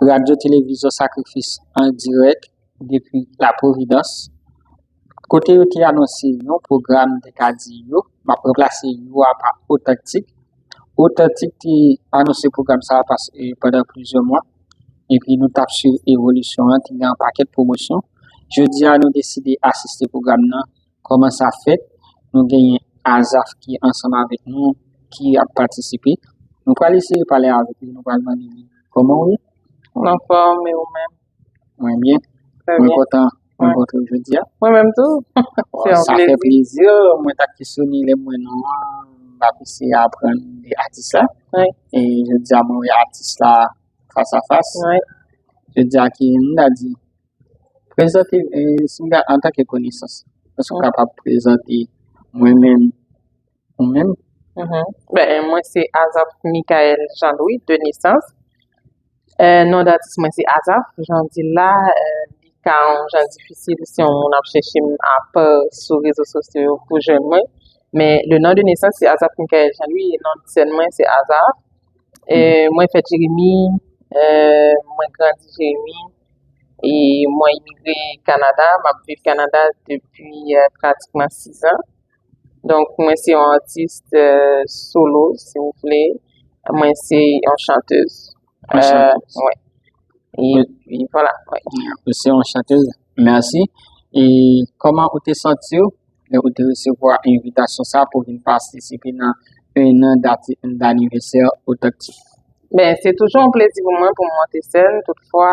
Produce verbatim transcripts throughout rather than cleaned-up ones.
Radyo Televizyon Sakrifis an dirèk depi La Providence, kote yo te anonse yon pwogram, te ka di yo, m ap ranplase yo a pa Otantik. Otantik te anonse pwogram sa a pas-, e, pandan plizyè mwa, epi nou t ap swiv evolisyon an, te gen yon pakèt pwomosyon. Jodi a, nou deside asiste pwogram nan. Kòman sa fèt? Nou genyen Azaf ki ansanm avèk nou, ki ap patisipe. Nou pral eseye pale avèk li, nou pral mande li kòman ou ye. Anfòm, e ou menm? Mwen byen. Trè Mwen byen. kontan Wi. rankontre w jodi a. Mwen menm tou. Se yon Sa fè plezi. plezi. Mwen t ap kesyone lè m wè non an, m t ap eseye aprann de atis la. Wi. E jodi a, mwen wè atis la fas a fas. Wi. Jodi a, ki m ta di, prezante, e, si m ka, antanke konesans, èske w Wi. kapab prezante mwen menm, ou menm? Mhm. Ben, mwen se Azaf Michael Jean-Louis de nesans. Euh, non datis mwen se Azaf, jan w di l la, euh, li ka yon jan difisil si yon moun ap chèche m apa sou rezo sosyo yo pou jwenn mwen. Men le non de nesans se Azaf Michael Jean-Louis, e non de sèn mwen se Azaf. Euh, mwen fèt Jeremi, euh, mwen grandi Jeremi, e mwen imigre Kanada, m ap viv Kanada depi, euh, pratikman sis an. Donk, mwen se yon atis, euh, solo, si w vle. Mwen se yon chantèz. Yon Euh, chantèz. Wi. E Wi. pi, vwala, wi. Ou se yon chantèz. Mèsi. E kòman ou te santi w lè ou te resevwa envitasyon sa a pou vin patisipe nan en an dati-, danivèsè Otantik? Ben, se toujou yon plezi pou mwen pou m monte sèn. Toutfwa,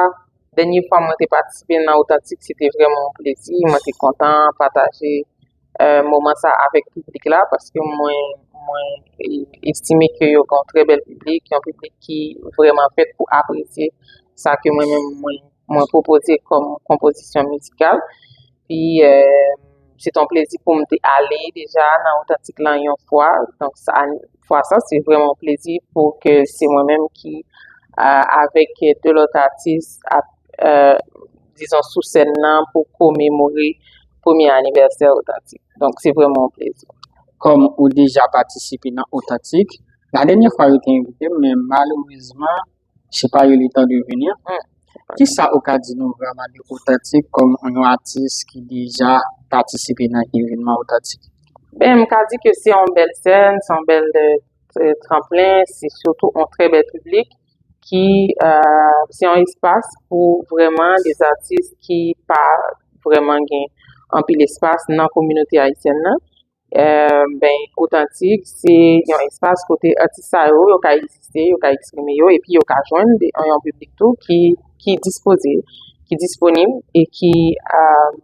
dènye fwa mwen te patisipe nan Otantik, se te vrèman yon plezi. Mwen te kontan pataje, euh, moman sa avèk piblik la, paske mwen, mwen e-, estime ke yo gen yon trè bèl piblik, yon piblik ki vrèman fèt pou apresye sa ke mwen menm mwen, mwen pwopoze kòm konpozisyon mizikal. Pi, euh, se te yon plezi pou m te ale deja nan Otantik lan yon fwa. Donk, sa, fwa sa, se vrèman yon plezi pou ke se mwen menm ki, euh, avèk de lòt atis, ap, euh, dizon, sou sèn nan pou komemore premye anivèsè Otantik. Donk, se vrèman yon plezi. Kòm ou deja patisipe nan Otantik, la dènyè fwa yo te envite m, men malerezman, J'ai pas eu le temps de venir. Mm. Kisa ou ka di nou vrèman de Otantik kòm yon atis ki deja patisipe nan evènman Otantik? Ben, m ka di ke se yon bèl sèn, se yon bèl, euh, tranplen, se sitou yon trè bèl piblik ki, euh, se yon espas pou vrèman de atis ki pa vrèman gen anpil espas nan kominote ayisyèn nan. Euh, ben, Otantik, se yon espas kote atis sa yo, yo ka egziste, yo ka eksprime yo, epi yo ka jwenn de, yon piblik tou ki, ki dispoze, ki disponib e ki, euh,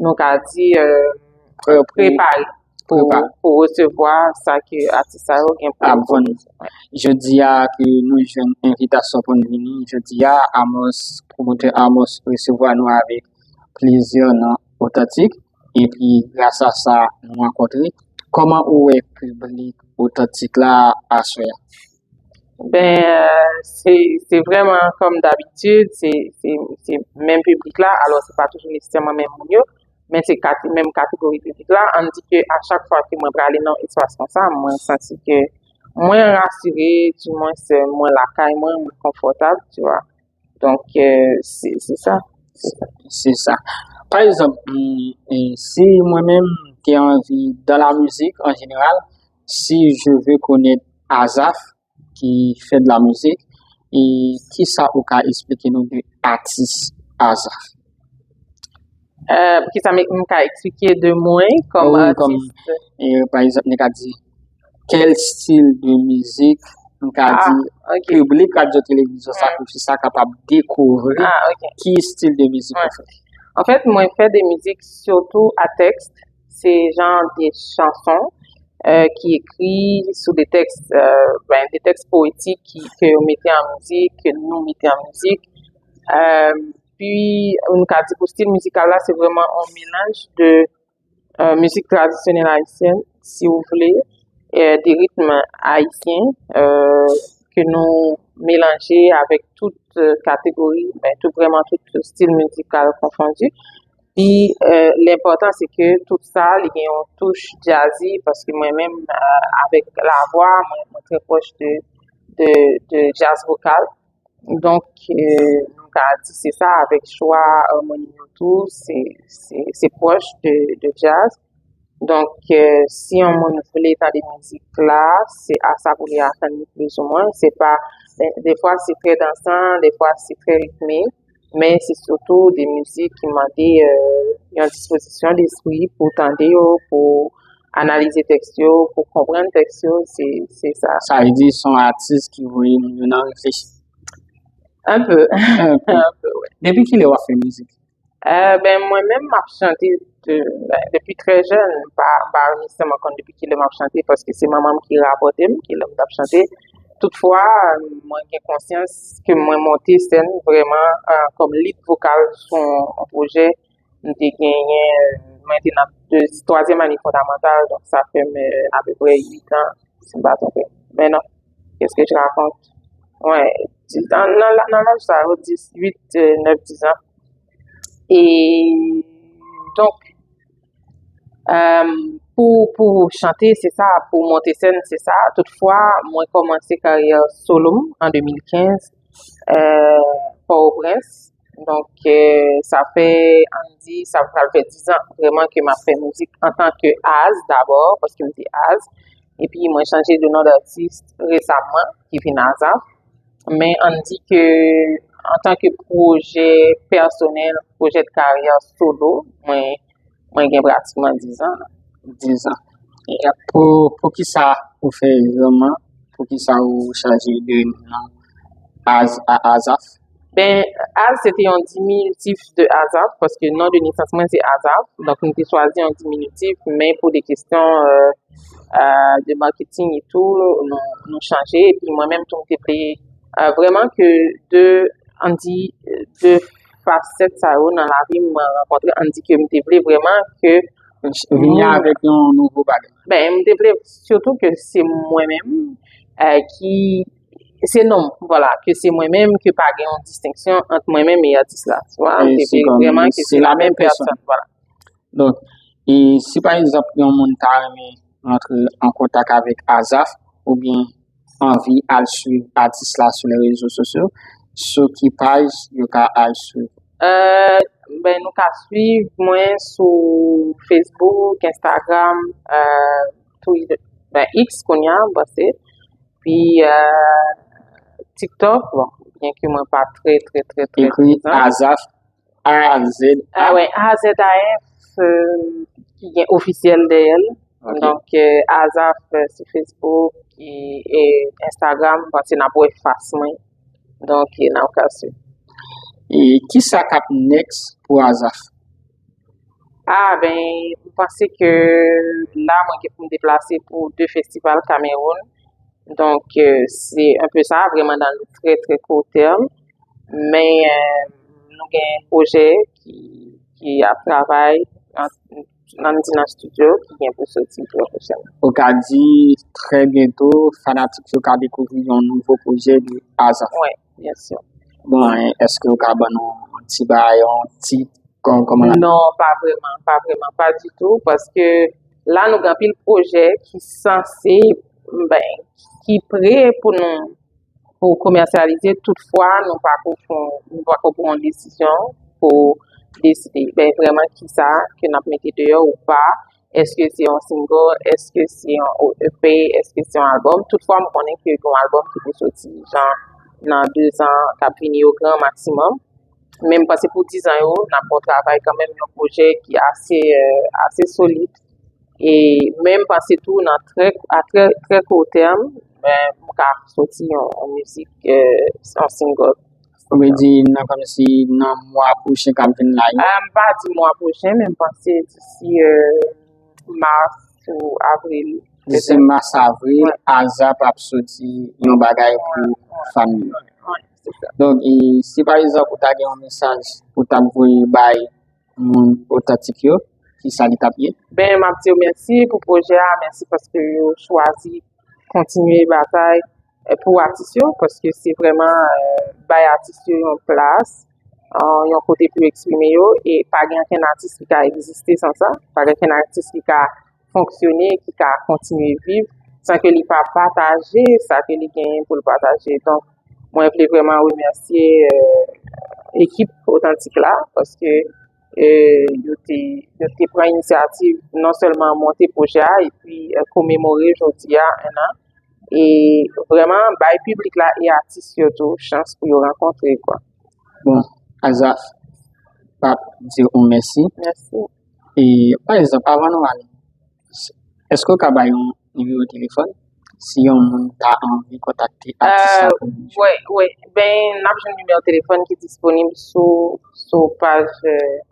nou ka di, euh, Prè pou prepare pou, prepare. pou resevwa sa ke atis sa yo gen pou Ap vann. Jodi a ke nou jwenn envitasyon pou n vini, jodi a, Amos, pwomotè Amos resevwa nou avèk plezi nan Otantik. Epi, gras a sa, nou rankontre. Kòman ou wè piblik Otantik la aswè a? Ben, euh, se, se vrèman kòm dabitid, se, se, se menm piblik la, alò se pa toujou nesesèman menm moun yo, men se kate-, menm kategori piblik la. Ann di ke a chak fwa ke mwen prale nan espas konsa, mwen santi ke mwen rasire, dimwens, euh, mwen lakay mwen, mwen konfòtab, tu vois. Donk, euh, se, se sa. Se sa. Se sa. Pa egzanp, mm, e si mwen menm te anvi, dans la musique en général, si je veux connaître Azaf, ki fè de la musique, e kisa ou ka eksplike nou de atis Azaf? Euh, kisa m, m ka eksplike de mwen kòm Wi, kòm, atis? E, pa egzanp, nou ka di, quel style de musique, nou ka Ah, di, ok. piblik radyo televizyon Sa Wi. Pou Fi Sa kapab dekouvri Wi. ki stil de mizik ou fè? Anfèt, mwen fè de mizik sitou a tèks, se jan de chanson, euh, ki ekri sou de tèks, euh, ben, de tèks powetik ki, ke yo mete an mizik, ke nou mete an mizik. Euh, pi, nou ka di pou stil mizikal la, se vrèman yon melanj de, euh, mizik tradisyonèl ayisyèn, si w vle, euh, de ritm ayisyen, euh, ke nou melanje avèk tout, euh, kategori, ben, tout, vrèman tout stil mizikal konfondi. Pi, euh, lenpòtan, se ke tout sa, li gen yon touch jazzy, paske mwen menm, euh, avèk lavwa, mwen, mwen trè pwòch de, de, de jazz vokal. Donk, nou ka di se sa, avèk chwa amoni yo tou, se, se, se pwòch de, de djaz. Donk, si yon moun vle tande mizik la, se ASAP ou li atann li plizoumwen. Se pa, defwa se trè dansan, defwa se trè ritme, men se sitou de mizik ki mande yon dispozisyon despri pou tande yo, pou analize tèks yo, pou konprann tèks yo, se, se sa. Sa vle di se yon atis ki voye moun yo nan reflechi. Enpe. Enpe. Enpe, wi. Depi kilè w ap fè mizik? Ben, mwen menm, m ap chante de, ben, depi trè jèn. M pa, m pa nesesèman konn depi kilè m ap chante, paske se manman m ki rapòte m kilè m t ap chante. Toutfwa, mwen gen konsyans ke mwen monte sèn vrèman kòm lead vokal sou yon pwojè. M te genyen, mwen te nan de, twazyèm ane fondamantal, donk sa fè m apeprè uit an, si m pa twonpe m. Men non, qu'est-ce que je raconte? Wen, nan, nan, nan laj sa yo, dis, uit, nèf, dis an. E donk, pou, pou chante, se sa, pou monte sèn, se sa. Toutfwa, mwen kòmanse karyè solo m an de mil kenz, Pòtoprens. Donk, sa fè, ann di, sa pral fè dis an vrèman ke m ap fè mizik antanke Az dabò, paske m te Az. Epi mwen chanje de non d'atis resaman, ki vin Azaf. Men ann di ke antanke pwojè pèsonèl, pwojè de karyè solo, mwen, mwen gen pratikman dis an. Dis an. E pou, pou kisa ou fè virman? Pou kisa ou chanje de non Az a Azaf? Ben, Az se te yon diminutif de Azaf, paske non de nesans mwen se Azaf. Donk, nou te chwazi yon diminutif, men pou de kesyon de marketing e tou, nou, nou chanje. Epi mwen menm tou, m te vle vrèman ke de, ann di, de fasèt sa yo nan lavi m mwen rankontre, ann di ke m te vle vrèman ke vini avèk yon nouvo bagay. Ben, m te vle sitou ke se mwen menm ki, se non m, vwala, ke se mwen menm, ke pa gen yon distenksyon ant mwen menm e atis la. Tu vois, m te vle vrèman ke se la menm pèsòn, vwala. Donk, e si pa egzanp yon moun ta renmen rantre an kontak avèk Azaf oubyen anvi al swiv atis la sou le rezo sosyo, sou ki paj yo ka al swiv? Ben, nou ka swiv mwen sou Facebook, Instagram, Twitter, ben, X kounye a, m panse. Pi TikTok, bon, byen ke mwen pa trè, trè, trè, trè prezan. Ekri Azaf, A Z A. Ah ouais, A Z A F, ki gen ofisyèl dèyè l. Donk, Azaf sou Facebook e Instagram, m panse n ap wè fas mwen. Donk, n ap ka swiv. E kisa k ap next pou Azaf? Ah, ben, m panse ke la, mwen gen pou m deplase pou de festival Kamewoun. Donk, se enpe sa, vrèman nan le trè, trè kou tèm. Men, nou gen pwojè ki, ki ap travay nan, nan, nan estidyo ki gen pou soti trè pwochènman. Ou ka di trè byento, fanatik yo ka dekouvri yon nouvo pwojè de Azaf. Wi, byen si. Bon, èske ou ka ban nou yon ti bagay, yon tit, kòman? Non, pa vrèman, pa vrèman, pa ditou, paske la nou gen anpil pwojè ki sanse, ben, ki pre pou nou pou komèsyalize, toutfwa, nou pako fè, nou pako pran yon desizyon pou deside, ben, vrèman kisa ke n ap mete deyò ou pa, èske se yon single, èske se yon E P, èske se yon albòm. Toutfwa, m konnen ke gen yon albòm ki pou soti, jan, nan de zan k ap vini yo, gran maksimòm. Men m panse pou dis zan yo, n ap gen yon travay kanmenm, yon pwojè ki ase, ase solid. E men m panse tou nan trè, a trè, trè kou tèm, ben, m ka soti yon, yon mizik, yon single. Ou vle di nan, kòmsi nan mwa pwochen k ap vin la yo? Ah, m pa di mwa pwochen, men m panse disi mas ou avril. Disi mas, avril, Azaf ap soti yon bagay pou fan yo. Donk, e si pa egzanp ou ta gen yon mesaj ou t ap voye bay moun otantik yo, kisa li t ap ye? Ben, m ap di yo mèsi pou pwojè a, mèsi paske yo chwazi kontinye batay pou atis yo, paske se vrèman bay atis yo yon plas, yon kote pou yo eksprime yo, e pa gen ankenn atis ki ka egziste san sa, pa gen ankenn atis ki ka fonksyone, ki ka kontinye viv, san ke li pa pataje sa ke li genyen pou l pataje. Donk, Mwen vle vrèman remèsye ekip Otantik la, paske yo te, yo te pran inisyativ non sèlman monte pwojè a, epi komemore jodi a en an, e vrèman bay piblik la e atis yo tou chans pou yo rankontre kwa. Bon, Azaf, m ap di w mèsi. Mèsi. E pa egzanp, avan nou ale, èske w ka bay yon nimewo telefòn si yon moun ta anvi kontakte atis la pou nou? Wi, wi. Ben, n ap jwenn nimewo telefòn ki disponib sou sou paj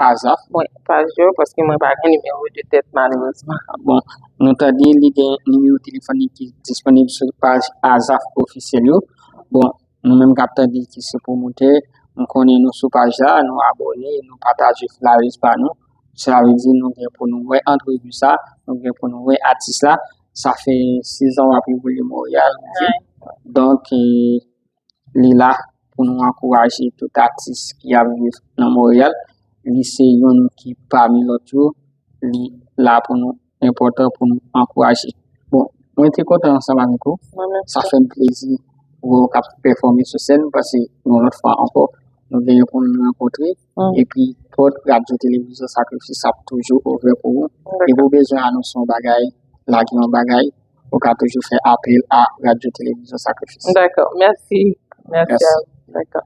Azaf. Wi, paj yo, paske mwen pa gen nimewo de tèt malerezman. Bon, nou tande li gen nimewo telefòn ki disponib sou paj Azaf ofisyèl yo. Bon, nou menm k ap tande ki se pwomotè, nou konnen nou sou paj la, nou abòne, nou pataje flyers pa nou. Sa vle di nou gen pou nou wè antrevi sa, nou gen pou nou wè atis la. Sa fè sezon w ap evolye Monreyal, wi. Donk, li la pou nou ankouraje tout atis ki ap viv nan Monreyal. Li se youn ki pami lòt yo. Li la pou nou, enpòtan pou nou ankouraje. Bon, mwen te kontan ansanm avèk ou. Sa fè m plezi wè w k ap pèfòme sou sèn, paske yon lòt fwa ankò, nou genyen pou nou rankontre. Epi pòt Radyo Televizyon Sakrifis ap toujou ouvè pou ou. Depi w bezwen anonse yon bagay, lage yon bagay, ou ka toujou fè apèl a Radyo Televizyon Sakrifis. Dakò, mèsi. Mèsi. Dakò.